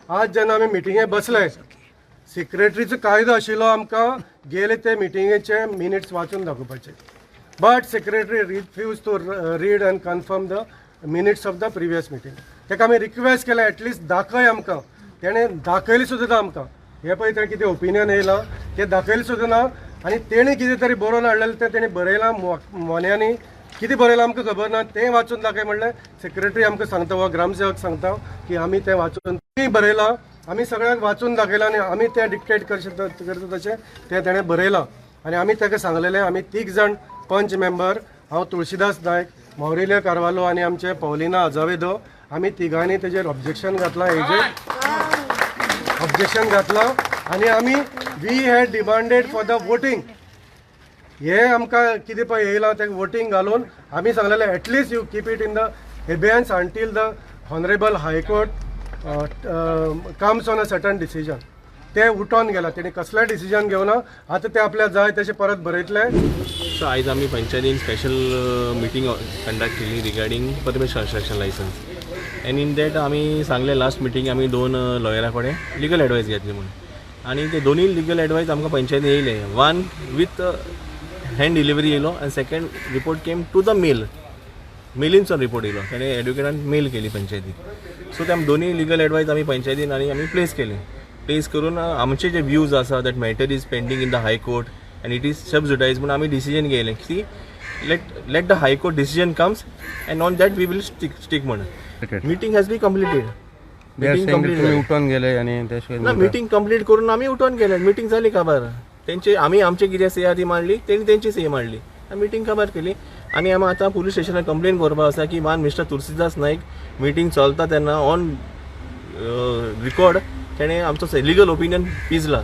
आज जेन्ना आमी मिटिंगे बसले, सेक्रेटरीचो कायदो आशिल्लो आमकां गेले ते मिटिंगेचे मिनिट्स वाचून दाखोवपाचे, but secretary refuse to read and confirm the minutes of the previous meeting. ताका आमी रिक्वेस्ट केलें, एटलिस्ट दाखय आमकां. तेणें दाखयलें सुद्दां ना आमकां. हें पळय, तेणें कितें ओपिनियन येयलां तें दाखयलें सुद्दां ना आनी तेणें कितें तरी बरोवन हाडलेलें तें तेणें बरयलां मोन्यांनी. कितें बरयलां आमकां खबर ना. तें वाचून दाखय म्हणलें, सेक्रेटरी आमकां सांगता वा ग्रामसेवक सांगता की आमी तें वाचून तें बरयलां, आमी सगळ्यांक वाचून दाखयलां आनी आमी तें डिक्टेट करचें करता तशें तें तेणें बरयलां. आनी आमी ताका सांगलेलें, आमी तीग जाण पंच मेंबर, हांव तुळशीदास नायक, मौरेलिया कार्वालो आनी आमचे पॉलिना अजावेदो, आमी तिगांनी तेजेर ऑब्जेक्शन घातलां, हेजेर ऑब्जेक्शन घातलां आनी आमी we had demanded for the voting. हे आमकां कितें पळय येयलां तें वोटींग घालून आमी सांगलेलें, at least you keep it in the abeyance until the honourable High Court comes on a certain decision. ते उठोन गेला, तेणी कसलें डिसिजन घेवना. आतां ते आपल्याक जाय तशें परत बरयतले. सो आयज आमी पंचायतीन स्पेशल मिटींग कंडक्ट केली regarding permit construction licence, and in that आमी सांगले, लास्ट मिटींग आमी दोन लॉयरा कडेन लिगल एडवायस घेतली म्हणून आनी ते दोनूय लिगल एडवायस आमकां पंचायतीन येयले. वन विथ हँड डिलिव्हरी येयलो आनी second report came to the mail. मेलीनचो report येयलो, तेणें एडवोकेटान मेल केली पंचायतीक. सो ते आमी दोनूय लिगल एडवायस आमी पंचायतीन आनी आमी प्लेस केले. प्लेस करून आमचे जे व्यूज आसा that matter is pending in the High Court and it is sub judice म्हणून आमी डिसिजन घेयलें की let the High Court decision comes and on that we will stick म्हणून. Meeting has be completed. They are meeting saying that complete. तुम्ही उठून गेले आणि ते ना, मिटींग कंप्लीट करून आमी उठोन गेले. मिटींग जाली काबार. तेंचे आमी आमचे कितें सही ती मांडली, तेणी तेंची सही मांडली, मिटींग काबार केली. आनी आमी आतां पुलीस स्टेशनार कंप्लेन करपा आसा की one Mister Tulsidas Naik meeting चलता तेन्ना ऑन रिकॉर्ड तेणें आमचो लिगल ओपिनियन पिजला.